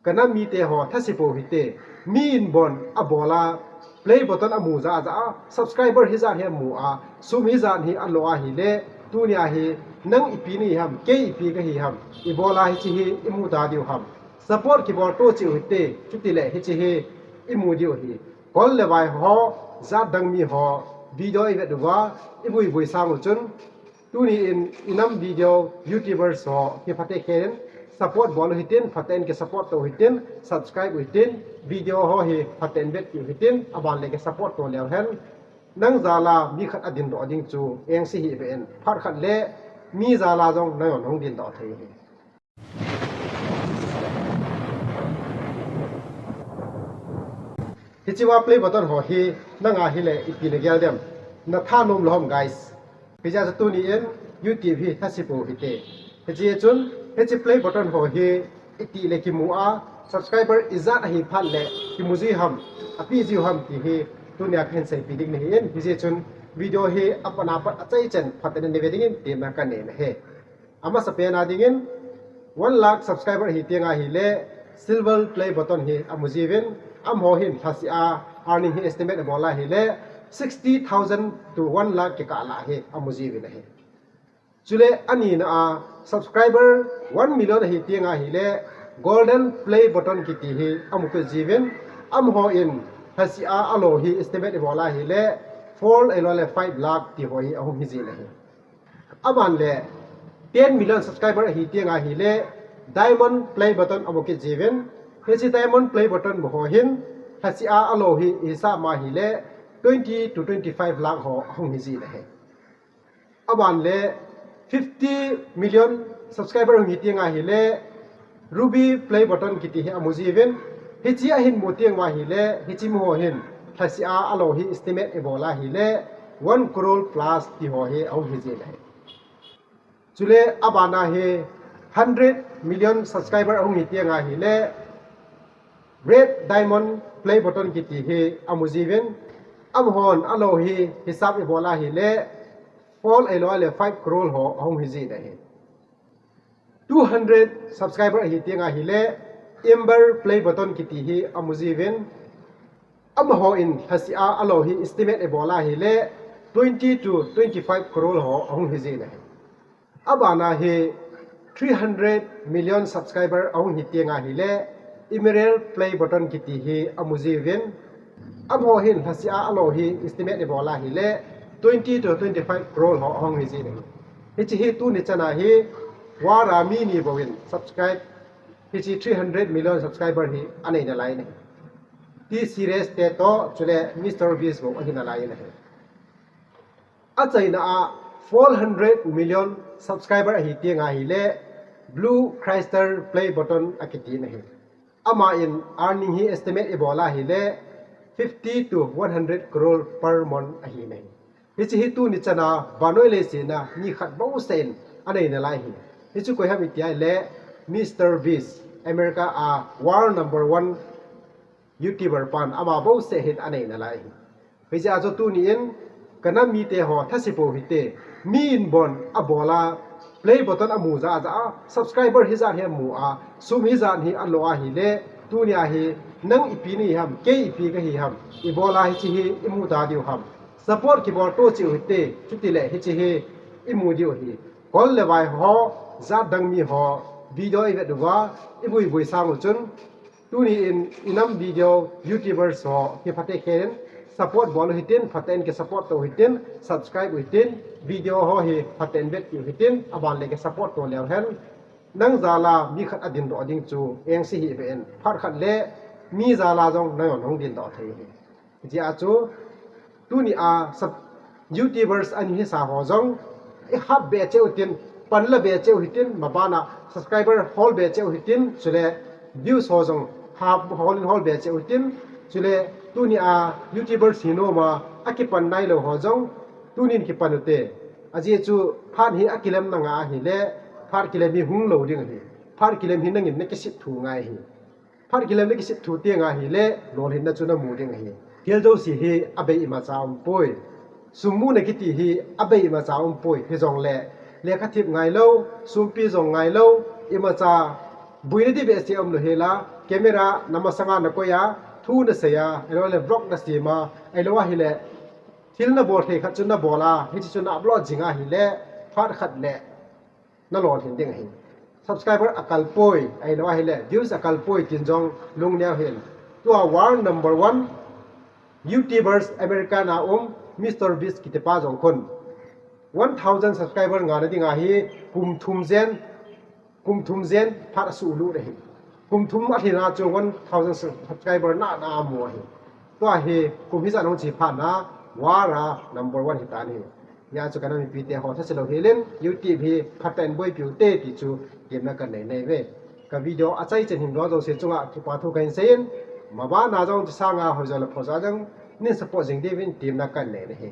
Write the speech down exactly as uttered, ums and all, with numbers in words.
Ka nam mite ho thase pou hite. Mi in bon a bol a, play button a mu ja ja a, subscriber hijat hi a mu a, sum hijat hi a lo a hile, tunia hi nang ipi nei ham, kei ipi kahi ham, ibola hiche hi imu ta diu ham. Support kibol to cheu hite, chutile hiche hi imu diu ahi. Kol le vai ho, jat dang mi ho, video ivet uva, ibui bui sang u chun, tuni in inam video, YouTubers ho hi phaten khen support bol u hitin, phaten ki support to hitin, subscribe u hitin, video ho hi phaten vet u hitin, aban le ki support to leu hen. Nang jal a mi khat a dindoh ding chu engse hih ve in, phat khat le mi jal a jong nang jong hung dindoh thei hi. Hiche va play button ho hi nang a hile ipi na gel dem? Na thanom lou ham, guys? Hijeh chun tuni in YouTube hi thase pou hite. Hiche chun, hiche play button ho hi itih le kimu a, subscriber ijat ahi phat le kimu ji ham, api jiu ham ti hi tunia kahin seipeh ding nahi in, hijeh chun video hi apat apat achai chan phaten nave dingin temna kanei ahi. Amasapen a dingin, one lakh subscriber ahi teng ahile, silver play button hi amu jiuvin, amaho hin lhaseh a earning hi estimate abol ahile, sixty thousand to one lakh kikah lah hi amu jiuvin ahi. Chule anina a, subscriber one million ahi teng ahile, golden play button kiti hi amu kit jiuvin, amaho in lhaseh a alo hi estimate ibol ahile, four ahiloule five lakh ti ho hi ahung hi jin ahi. Aban le, ten million subscriber ahi teng ahile, diamond play button amu kit jiuvin, hiche diamond play button mu ho hin lhaseh a alo hi ihisap ma ahile, twenty to twenty five lakh ho ahung hi jin ahi. Aban le, fifty million subscriber hung hi teng ahile, ruby play button kiti hi amu jiuvin, hiche ahin mu teng uva ahile, hiche mu ho hin lhaseh a alo hi estimate ibol ahile, one crore plus ti ho hi ahung hi jin ahi. Chule abana hi, hundred million subscriber ahung hi teng ahile, red diamond play button kiti hi amu jiuvin, amahon alo hi hisap ibol ahile, four ahiloule five crore ho ahung hi jin ahi. Two hundred subscriber ahi teng ahile, amber play button kiti hi amu jiuvin, amaho in lhaseh a alo hi estimate ibol ahile, twenty to twenty five crore ho ahung hi jin ahi. Abana hi, three hundred million subscriber ahung hi teng ahile, emerald play button kiti hi amu jiuvin, amaho hin lhaseh a alo hi estimate ibol ahile, twenty to twenty five crore ho ahung hi jin ahi. Hiche hi tuni chana hi, world a mi ni bouvin subscribe, hiche three hundred million subscriber hi anei nalai in ahi. T-Series te toh, chule Mister Beast bou ahi nalai in ahi. Achaina a, four hundred million subscriber ahi teng ahile, blue crystal play button akiti in ahi. Ama in earning hi estimate ibol ahile, fifty to one hundred crore per month ahi in ahi. Hiche hi tuni chana vannoi leiset a mi khat bouseh in anei nalai ahi. Hichu koi ham iti ahile, Mister Beast, America a world number one YouTuber pan ama bouseh hin anei nalai ahi. Hijeh a chu tuni in, ka nam mite ho thase pou hite. Mi in bon a bol a, play button a mu ja ja a, subscriber hijat hi a mu a, sum hijat hi a lo ahile, tunia hi nang ipi nei ham, kei ipi kahi ham, ibola hiche hi imu ta diu ham. Support kibol to cheu hite, chutile hiche hi imu diu ahi. Kol le vai ho, jat dang mi ho, video ivet uva, ibui bui sang u chun, tuni in inam video, YouTubers ho hi phaten khen support bol u hitin, phaten ki support to u hitin, subscribe u hitin, video ho hi phaten vet u hitin, aban le ki support to leu hen. Nang jal a mi khat a dindoh ding chu engse hih ve in, phat khat le mi jal a jong nang jong hung dindoh thei hi. Hijeh a chu, tunia sub-, YouTubers ana hisa ho jong, i hat be cheh u hitin, pan la be cheh u hitin, maban a subscriber hol be cheh u hitin, chule views ho jong, ha, hol in hol be cheh u hitin, chule tunia YouTubers hi nom a, akipan nailou ho jong, tunin kipan u hite. Ajeh chu, phat hi akilem na ngai ahile, phat kilem hi hung lou ding ahi. Phat kilem hi nangin na kisep thu ngai ahi. Phat kilem na kisep thu teng ahile, lolhinna chu na mu ding ahi. Thil jouse hi abei imacha umpoi. Sum muna kiti hi abei imacha umpoi. Hijongle, lekha thip ngailou, sumpi jong ngailou, imacha Boina ding behseh umlou hela, camera namasanga nakoi a, thu nasei a, ahiloule vlog nasem a, ahilou ahile thil nabol thei khat chu nabol a, hiche chu na upload jing ahile, phat khat le nalolhin ding ahi. Subscriber akalpoi, ahilou ahile views akalpoi tin jong lungneo hih in. Tua world number one YouTubers America na um Mister Beast kitipa jong khun one thousand subscriber ngahna dinga hi kum thum jen, kum thum jen phat asuhlut ahi. Kum thum alhina chu one thousand subscriber nana amu ahi. Tua hi kum hijat hung che phatna world a number one hitan ahi. Hia chu kana mipite ho thase lou hel in, YouTube hi phatah in boipiu te ti chu temna kanei neiuve. Ka video achaichan hin vet jouse chunga kipa thu kahin sei in, mabana jong chusanga hoijo le phojo jong nin support jing diuvin temna kanei nahi.